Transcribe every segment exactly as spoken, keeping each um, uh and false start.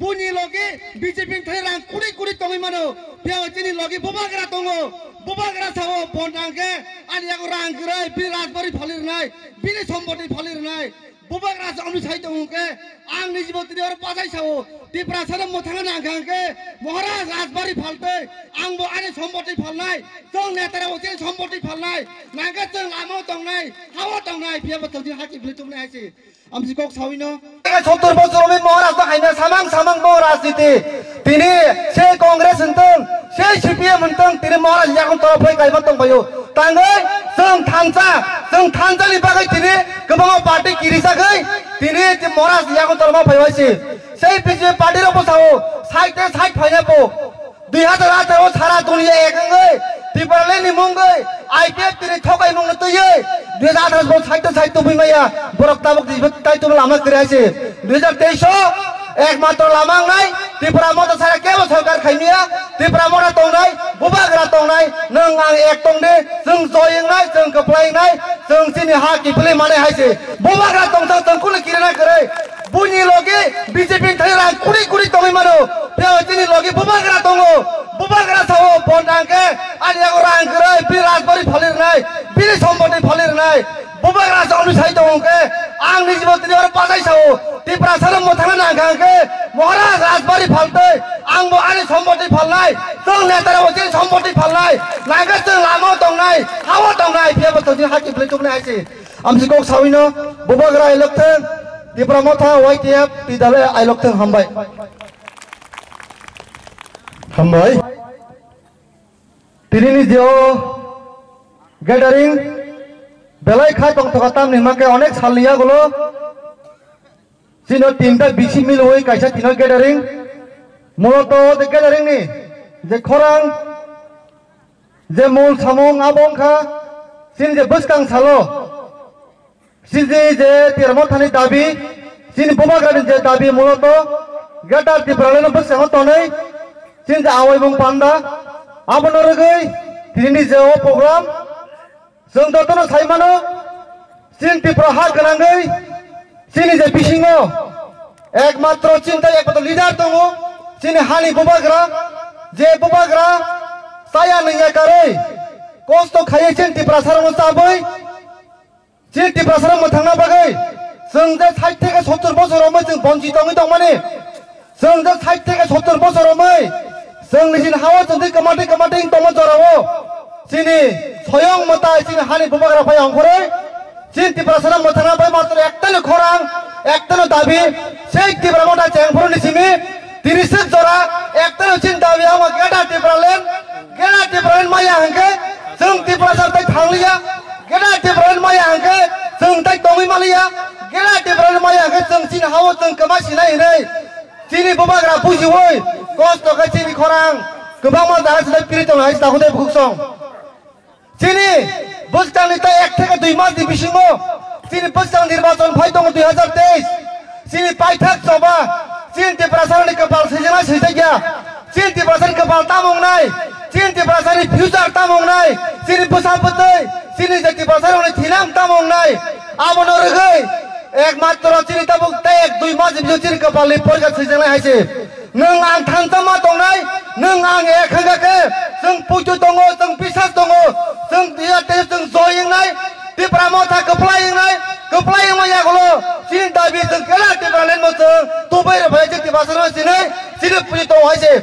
Buini logi B J P ni thani rang kuri kuri tongwi mano. Phiya chini logi bubagra tongo. Bubagra sao bon rang khe ani yago rang kwrwi bini rajbari phali rwnai, bini sompoti phali rwnai. Bubagra se omni sai tongo khe ang nijibo tini oro bachai sao. Tiprasa no mwthangna nang kha khe Maharaj rajbari phaltwi ang bo ani sompoti phalnai. Chwng neta rok chini sompoti phalnai. Nang khe chwng lama o tongnai, ha o tongnai, phiya bo chwng chini haki bili chumnai hai se. Amsi kok sawino. Sottor bosor omi Maharaj no khaina samang samang no rajniti. Tini se Congress hwntwng, se C P M hwntwng, tini Maharaj yakung toro phai kaiba tongbaio. Tangwi chwng thansa, chwng thansa ni bagwi tini kwbangma party kirijagwi tini Maharaj yakung toro ma phaibai si. Sei B J P party rok bwsao side te side phaina po. Dui hazar atharo sara duniya ek wngwi Tipraland ni mungwi I P F T ni thokai mungno twiwi dui hazar atharo bo side to side tubui maya, borok tabuk twi tai tubu lama kwrwi hai se. Dui hazar teis o ekmatro lama wngnai Tipra Motha sara kebo sorkar khaimya, Tipra Motha tongnai, bubagra tongnai, nwng ang ek tongdi, chwng joi wngnai, chwng kwplai wngnai, chwng chini ha kiphilwi manai hai se. Bubagra tongsa chwng kunu kirina kwrwi. Buini logi B J P ni thani rang kuri kuri tongwi mano. Phiya chini logi bubagra tongo. Bubagra sao bon rang khe ani yago rang kwrwi bini rajbari phali rwnai, bini sompoti phali rwnai. Bubagra se omni sai tongo khe ang nijibo tini oro bachai sao. Tiprasa no mwthangna nang kha khe Maharaj rajbari phaltwi ang bo ani sompoti phalnai. Chwng neta rok chini sompoti phalnai. Nang khe chwng lama o tongnai, ha o tongnai, phiya bo chwng chini haki bwlwi tubunai hai se. Amsi kok sawino, bubagra ailok thang, Tipra Motha Y T F tidale ailok thang hambai. Hambai. Tini ni jeo gathering belai kha tong thoka tamni hwnkhe onek salni yagulo. Chino tinta bisi milwi kaisa tino gathering. Muloto je gathering ni je khorang je mul samung abo wngkha chini je bwskang salo. Chini je Tipra Mothani dabi, chini bubagrani je dabi muloto Greater Tipraland bwskango tonwi chini je awaimung panda, abono rwgwi tinini je o program chwng jotono sai mano, chini Tripura ha gwnangwi chini je bisingo ekmatro chini tai ekmatro leader tongo, chini hani bubagra, je bubagra chaya nungya karwi kosto khaiwi chini Tiprasarokno chabwi Chini Tiprasarok mwthangna bagwi chwng je sait theke sottor bosor romwi chwng bonchi tongwi tongmani, chwng je sait theke sottor bosor romwi chwng nijini hao chwng twi kwmatwi kwmatwi wng tongma jorao chini soyong mwtai chini hani bubagra phai ongkhorwi chini Tiprasarok mwthangna bai matwr ektani khorang, ektani dabi, sei Tipra Motha chengphuru ni simi tiriswk jora ektani chini dabi amo Greater Tipraland, Greater Tipraland maya hwnkhe chwng Tiprasa tai thangliya. Greater Tipraland maya hwnkhe chwng tai tongwi maliya. Greater Tipraland maya hwnkhe chwng chini hao chwng kwma sinai hinwi chini bubagra bujiwi kosto khe chini khorang kwbangma jaga se tai piri tongo hai se takhuk tei bukhuk song. Chini bwskangni tai ek theke dui mas ni bisingo chini bwskang nirbachon phai tongo dui hazar teis. Chini paithak choba, chini Tiprasarokni kwpal swijana swijakya. Chini Tiprasani kwpal tamo wngnai, chini Tiprasani future tamo wngnai, chini bwsa bwtwi, chini je Tiprasarokni thinam tamo wngnai, abono rwgwi ekmatro chini tabuk tek dui mas ni bisingo chini kwpalni porikha swijaknai hai se. Nwng ang thansa ma tongnai, nwng ang ek hwnkha khe, chwng puitu tongo, chwng bisas tongo, chwng tiyar tei chwng joi wngnai, Tipra Motha kwplai wngnai, kwplai wngma yagulo chini dabi chwng kela Tipraland bo chwng tubai rw phai chwng Tiprasarokno sinai chini puri tongo hai se.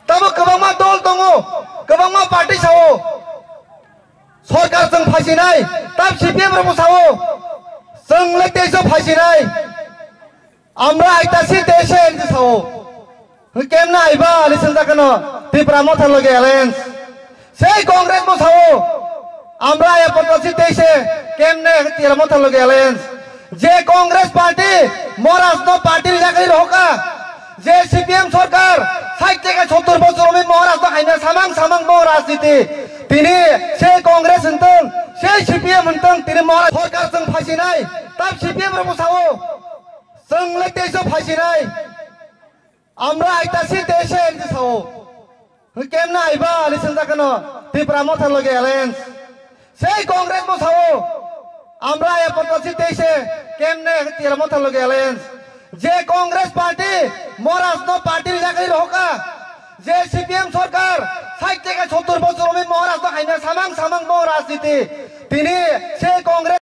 Tamo kwbangma dol tongo, kwbangma party sao. Sorkar chwng phaisinai, tam C P M rokbo sao. Chwng le teiso phaisinai. Amra aita si te se en sao. Kemna aiba ani swngjak kano Tipra Motha loge alliance. Sei Congress bo sao. Amra aya pota si te se kemne Tipra Motha loge alliance. Je Congress party moras no party ni jakri rohoka. Je C P M sorkar sait theke sottor bosor omi moras no khaina samang samang no rajniti. Tini sei Congress hwntwng, sei C P M hwntwng tini moras sorkar chwng phaisinai. Tam C P M rokbo sao. Chwng le teiso phaisinai. Amra aita si te se en sao. Kemna aiba ani swngjak kano Tipra Motha loge alliance. Sei Congress bo sao. Amra aya pota si te se kemne Tipra Motha loge alliance. Je Congress party Maharaj no party ni jakri rohoka, je C P M sarkar sait theke sottor bochor omi Maharaj no khaina samang samang no rajniti. Tini se Congress